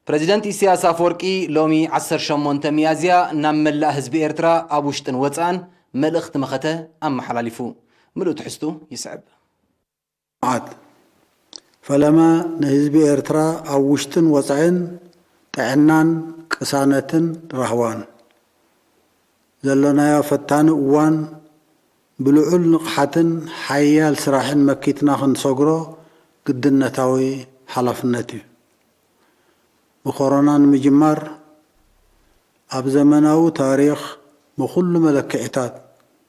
ፕረዚደንት ኢሳያስ ኣፈወርቂ ሎሚ ዓሰርተ ሸሞንተ ሚያዝያ ናብ መላእ ህዝቢ ኤርትራ ኣብ ውሽጥን ወጻእን መልእኽቲ መኸተ ኣመሓላሊፉ። ምሉእ ትሕዝቱ ይስዕብ። መዓት ፈለማ ንህዝቢ ኤርትራ ኣብ ውሽጥን ወጻእን ጥዕናን ቅሳነትን ራህዋን ዘሎናዮ ፈታኒ እዋን ብልዑል ንቕሓትን ሓያል ስራሕን መኪትና ክንሰግሮ ግድነታዊ ሓላፍነት እዩ። ብኮሮና ንምጅማር፣ ኣብ ዘመናዊ ታሪኽ ብኹሉ መለክዒታት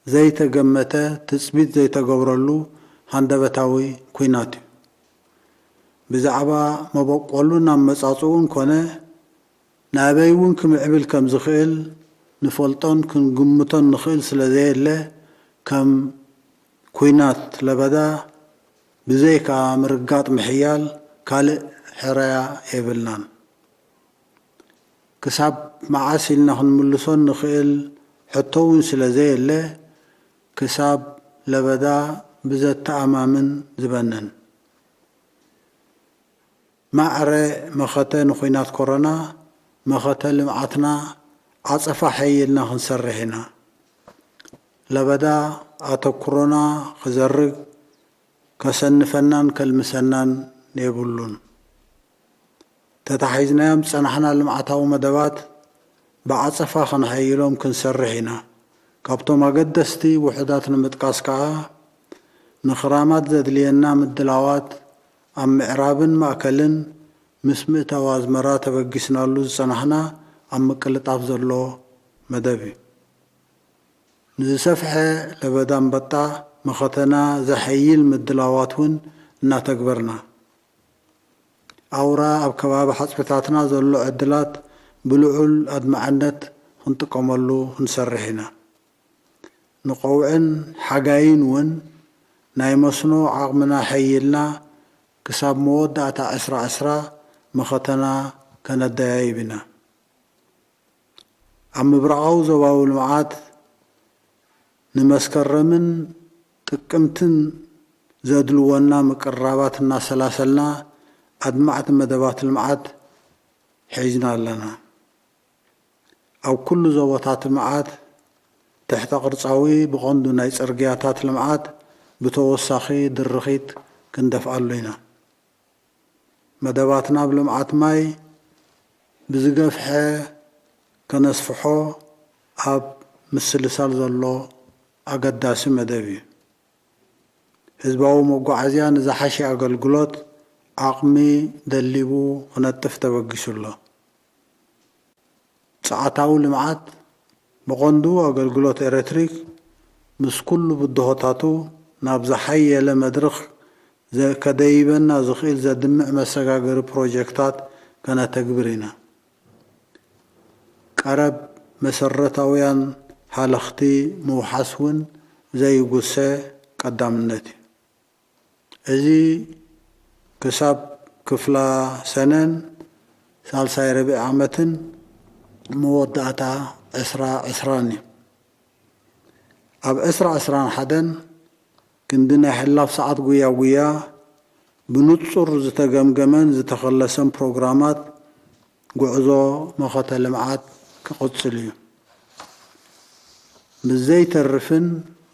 ዘይተገመተ ትጽቢት ዘይተገብረሉ ሃንደበታዊ ኲናት እዩ። ብዛዕባ መበቆሉን ኣመጻጽኡን ኮነ ናበይ እውን ክምዕብል ከም ዝኽእል ንፈልጦን ክንግምቶን ንኽእል ስለ ዘየለ፣ ከም ኲናት ለበዳ ብዘይካ ምርጋጥ ምሕያል ካልእ ሕራያ የብልናን። ክሳብ መዓስ ኢልና ክንምልሶ ንኽእል ሕቶ እውን ስለ ዘየለ፣ ክሳብ ለበዳ ብዘተኣማምን ዝበንን። ማዕረ መኸተ ንኹናት ኮሮና፣ መኸተ ልምዓትና ዓጸፋ ሓይልና ክንሰርሕ ኢና። ለበዳ ኣተኩሮና ክዘርግ፣ ከሰንፈናን ከልምሰናን የብሉን። ተታሒዝናዮም ዝጸናሕና ልምዓታዊ መደባት ብዓጸፋ ከነሐይሎም ክንሰርሕ ኢና። ካብቶም ኣገደስቲ ውሑዳት ንምጥቃስ ከኣ፣ ንኽራማት ዘድልየና ምድላዋት ኣብ ምዕራብን ማእከልን ምስ ምእታው ኣዝመራ ተበጊስናሉ ዝጸናሕና ኣብ ምቅልጣፍ ዘሎ መደብ እዩ። ንዝሰፍሐ ለበዳ ኣንበጣ መኸተና ዘሐይል ምድላዋት እውን እናተግበርና፣ ኣውራ ኣብ ከባቢ ሓጽብታትና ዘሎ ዕድላት ብልዑል ኣድማዕነት ክንጥቀመሉ ክንሰርሕ ኢና። ንቐውዕን ሓጋይን እውን ናይ መስኖ ዓቕምና ሐይልና ክሳብ መወዳእታ ዕስራ ዕስራ መኸተና ከነደያይብ ኢና። ኣብ ምብራቓዊ ዞባዊ ልምዓት ንመስከረምን ጥቅምትን ዘድልወና ምቅርራባት እናሰላሰልና ኣድማዕቲ መደባት ልምዓት ሒዝና ኣለና። ኣብ ኩሉ ዞባታት ልምዓት ትሕተ ቅርጻዊ ብቐንዱ ናይ ጽርግያታት ልምዓት ብተወሳኺ ድርኺት ክንደፍኣሉ ኢና። መደባትና ኣብ ልምዓት ማይ ብዝገፍሐ ከነስፍሖ ኣብ ምስልሳል ዘሎ ኣገዳሲ መደብ እዩ። ህዝባዊ መጓዓዝያ ንዝሓሸ ኣገልግሎት ዓቕሚ ደሊቡ ክነጥፍ ተበጊሱ ኣሎ። ጸዓታዊ ልምዓት ብቐንዱ ኣገልግሎት ኤሌክትሪክ ምስ ኩሉ ብድሆታቱ ናብ ዝሓየለ መድረኽ ዘ-፣ ከደይበና ዝኽእል ዘድምዕ መሰጋገሪ ፕሮጀክታት ከነተግብር ኢና። ቀረብ መሰረታውያን ሃለኽቲ ምውሓስ እውን ዘይጉሰ ቀዳምነት እዩ። እዚ ክሳብ ክፍላ ሰነን ሳልሳይ ረብዒ ዓመትን መወዳእታ ዕስራ ዕስራን እዩ። ኣብ ዕስራ ዕስራን ሓደን ክንዲ ናይ ሕላፍ ሰዓት ጉያ ጉያ ብንጹር ዝተገምገመን ዝተኸለሰን ፕሮግራማት ጉዕዞ መኸተ ልምዓት ክቕጽል እዩ። ምስ ዘይተርፍን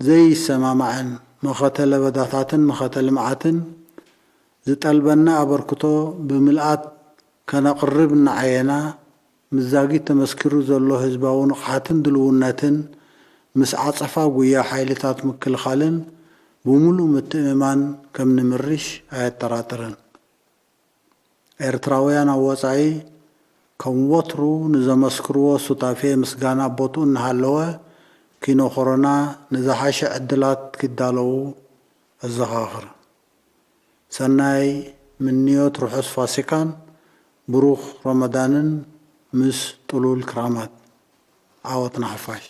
ዘይሰማማዕን መኸተ ለበዳታትን መኸተ ልምዓትን ዝጠልበና ኣበርክቶ ብምልኣት ከነቕርብ እናዓየና፣ ምስ ዛጊት ተመስኪሩ ዘሎ ህዝባዊ ንቕሓትን ድልውነትን ምስ ዓጸፋ ጉያ ሓይልታት ምክልኻልን ብምሉእ ምትእምማን ከም ንምርሽ ኣየጠራጥርን። ኤርትራውያን ኣብ ወጻኢ ከም ወትሩ ንዘመስክርዎ ሱታፌ ምስጋና ቦትኡ እናሃለወ፣ ኪኖ ኮሮና ንዝሓሸ ዕድላት ኪዳለዉ ኣዘኻኽር። ሰናይ ምንዮት ርሑስ ፋሲካን ብሩኽ ረመዳንን ምስ ጥሉል ክራማት። ዓወት ንሓፋሽ።